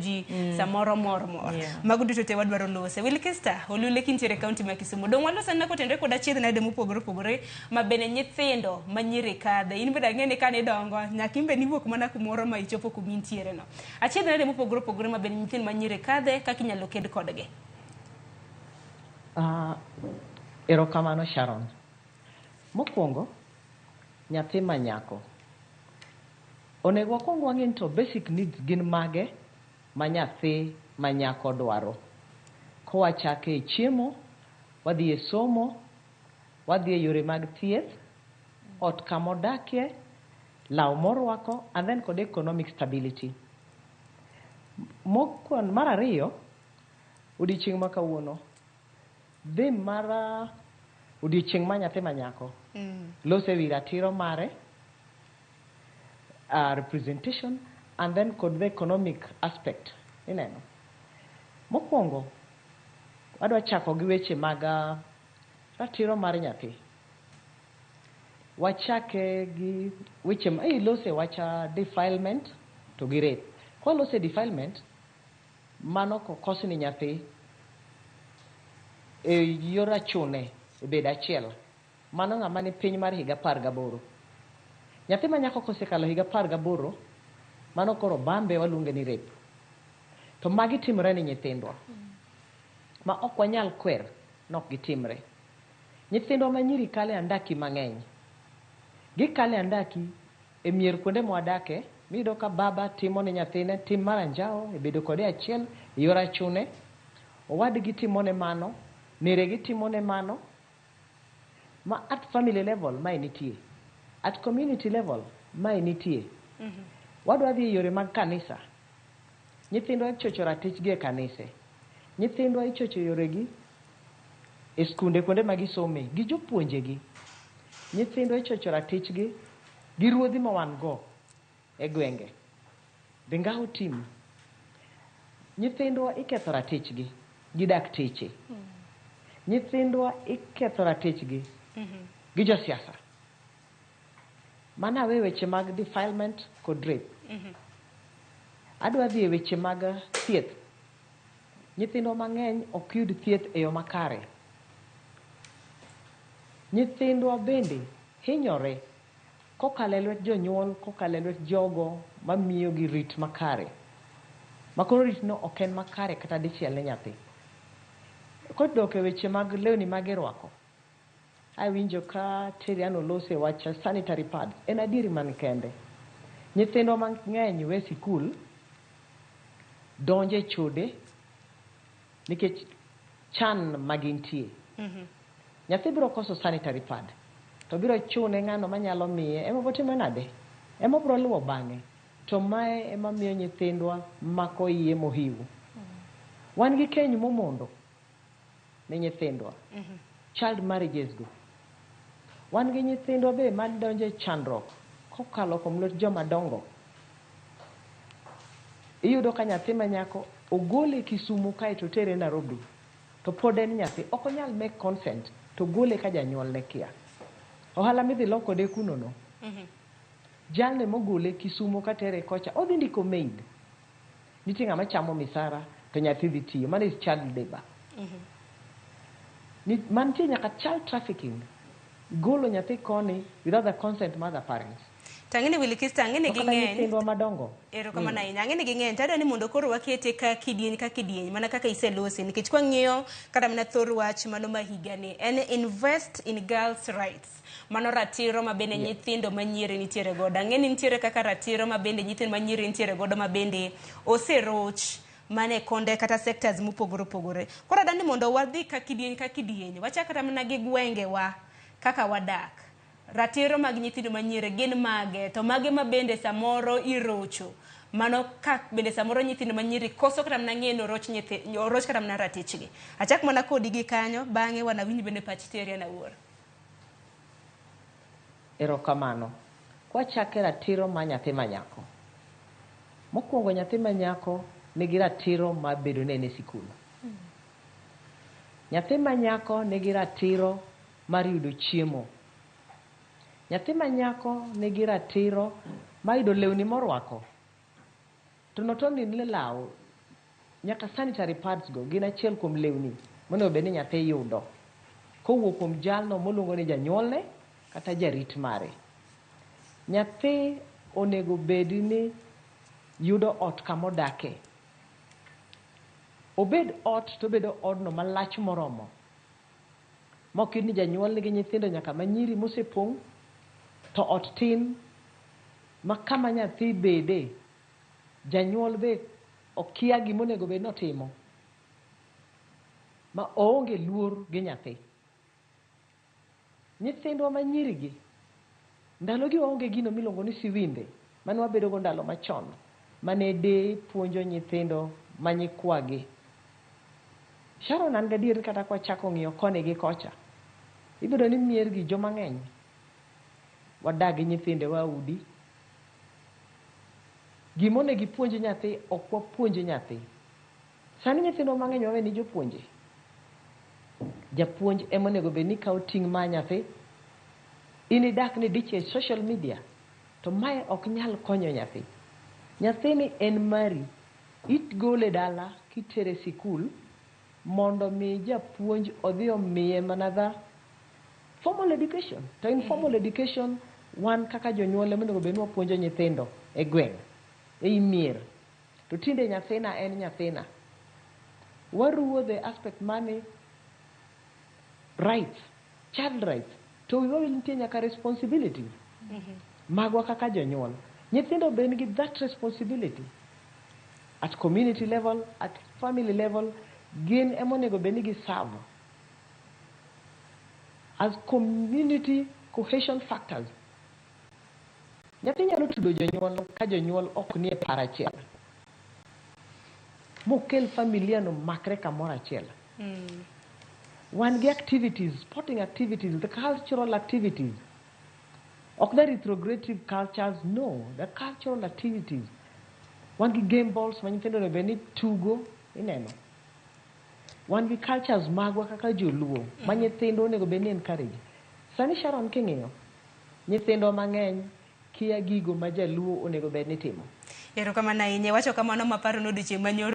ji samoro mor mor. Mago duto te wadwaro lose. Wilkista, Olule kintiere e kaunti ma Kisumu. Dong' walos anena kotenore kod achiedh nade mopogore opogore ma bende nyithindo ma nyiri kadhe. In bende ang'e ni kane idongo, nyaka in be niwuok mana kumoro ma ichopo kuma intiere no. Achiedh nade mopogore opogore ma bende nyithindo ma nyiri kadhe, kaka inyalo ked kodgi. Erokamano Sharon. Mokwongo, nyathi ma nyako. Onego wakwong wang'e ni to basic needs gin mage ma nyathi ma nyako dwaro. Kowachake e chiemo, wadhi e somo, wadhi e yore mag thieth, ot kamodakie, law morwako, and then kod economic stability. Mokwon, mar ariyo, odiochieng' ma kawuono, theme mar odiochieng' ma nyathi ma nyako loso ewi ratiro mare, representation, and then kod the economic aspect. Ineno. Mokwongo, wadwa chako gi weche mag ratiro mar nyathi. Wachake gi weche ma ilose wach defilement to gi rape. Kwalose defilement, mano kokos ni nyathi e yor achune e bedo achiel. Mano ng'ama ni piny mar higa 18. Nyathi ma nyako kosekalo higa 18, mano koro bambe waluonge ni rape. To magi timore ni nyithindwa. Ma ok wanyal kwer nok gitimre. Nyithindwa ma nyiri kale andaki mang'eny. Gikale andaki e mier kuonde mwadake, miyudo ka baba timo ne nyathine tim mar anjawo e bedo kode achiel e yor achune. Owadgi timo ne mano, neregi timo ne mano. Ma at family level mae nitie. At community level mae nitie. Wadwa dhi e yore mag kanisa. Nyithindwa ichocho ratichgi e kanise. Nyithindwa ichocho yoregi e skunde kuonde ma gisome gi jopuonjegi. Nyithindwa ichocho ratichgi gi ruodhi ma wan go e gwenge. The Ngao team. Nyithindwa iketho ratichgi gi dakteche. Nyithindwa iketho ratichgi gi josiasa. Mana awe weche mag defilement kod rape. Adwa dhi e weche mag thieth. Nyithindwa mang'eny ok yud thieth e yo makare. Nyithindwa bende hinyore kokalo e lwet jonyuol, kokalo e lwet jogo mamiyogi rit makare. Ma koro ritno ok en makare kata dichiel ne nyathi. Kodok e weche mag lewni ma girwako, awinjo ka Terian olose wach sanitary pads. En adieri man kende. Nyithindwa mang'eny we sikul, donjo e chode nikech chan ma gintie. Nyathi biro koso sanitary pad, to biro chune ng'ano manyalo miye, ema botimo nade? Ema obiro luwo bang'e. To mae ema miyo nyithindwa mako iye mohiu. Wan gi keny momondo ne nyithindwa. Child marriages go. Wan gi nyithindwa be madonjo e chandruok kokalo kuom lwet joma dongo. Iyudo ka nyathi ma nyako ogole Kisumu kae to otere Nairobi. To pod en nyathi, ok onyal make consent to gole ka janyuolne kia. Ohala midhi lo kode kuno no. Jalni mogole Kisumu katere kocha, odhi ndiko maid. Nitie ng'ama chamo misara to nyathi dhi tiyo. Mano is child labor. Mantie nyaka child trafficking. Golo nyathi koni without the consent of the parents. To ang'e ni Wilkista, ang'e ni To kata ging'eny. nyithindwa madongo. Erokamano ahinya. Ang'e ni ging'eny. To adwa ni mondo koro wakete ka kidieny mana kaka iselose nikech kwang'iyo kata mana thor wach mano ma higani en invest in girls rights. Mano ratiro ma bende nyithindo manyiri nitiere godo. Ang'e ni nitiere kaka ratiro ma bende nyithindo manyiri nitiere godo ma bende oseroch mana e konde kata sectors mopogore opogore. Koro adwa ni mondo wadhi ka kidieny ka kidieny. Wachak kata mana gi gwengewa kaka wadak. Ratiro mag nyithindo manyiri gin mage to mage ma bende samoro irocho mano ka bende samoro nyithindo manyiri koso kata mana ng'eyo ni oroch nyithi oroch kata mana ratichgi. Achak mana kodi gi kanyo bang'e wanawinj bende pach Terian Awuor. Erokamano. Kwachake ratiro mar nyathi ma nyako. Mokwongo nyathi ma nyako nigi ratiro mar bedo ni en e sikul. Nyathi ma nyako nigi ratiro mar yudo chiemo. Nyathi ma nyako nigi ratiro mar yudo lewni morwako. To not only ni law, Nyaka sanitary pads go gin achiel kuom lewni monego bed ni nyathi yudo kowuok kuom jalno moluongo ni janyuolne kata jarit mare. Nyathi onego bed ni yudo ot kamodake. Obed ot to obedo odno malach moromo. Mok ni janyuol nigi nyithindo nyaka manyiri mosepong' to ot tin ma kama nyathi bede janyuol be okia gimonego bed notimo ma oonge luor gi nyathi. Nyithindwa manyiri gi ndalogi waonge gino miluongo ni siwimbe mane wabedo go ndalo machon mane deye puonjo nyithindo ma nyikwagi. Sharon an gadier kata kwachako ng'iyo koni gi kocha ibiro ni mier gi joma ng'eny wadak gi nyithindewa udi. Gimonego ipuonj nyathi ok wapuonj nyathi. Sani nyithindwa mang'eny wawe ni jopuonje. Japuonj ema onego bed ni kawo ting' mar nyathi. In idak ni dich e social media to mae ok nyal konyo nyathi. Nyathini en mari. Igole dala kitere sikul mondo mi japuonj odhi omiye mana the formal education. To informal education wan kaka jonyuol ema onego bed ni wapuonjo nyithindo e gweng', ei mier. To tinde nyathina en nyathina. Waruwo the aspect mane rights, child rights. To wiwa wil nitie nyaka responsibilities magwa kaka jonyuol. Nyithindo be nigi that responsibility at community level, at family level, gin ema onego bed ni gi serve as community cohesion factors. Nyathi nyalo tudo jonyuol ka jonyuol ok nie paro achiel. Mokel familia no makre kamoro achiel. Wan gi activities, sporting activities, the cultural activities. Ok the retrogressive cultures, no, the cultural activities. Wan gi game balls ma nyithindo onego bed ni tugo, ineno. Wan gi cultures magwa kaka joluo ma nyithindo onego bed ni encourage. Sani Sharon king'iyo, nyithindwa mang'eny kia gigo ma jaluo onego bed ni timo. Erokamano ahinya. Iwacho kamano maparo ni odiochieng' manyoro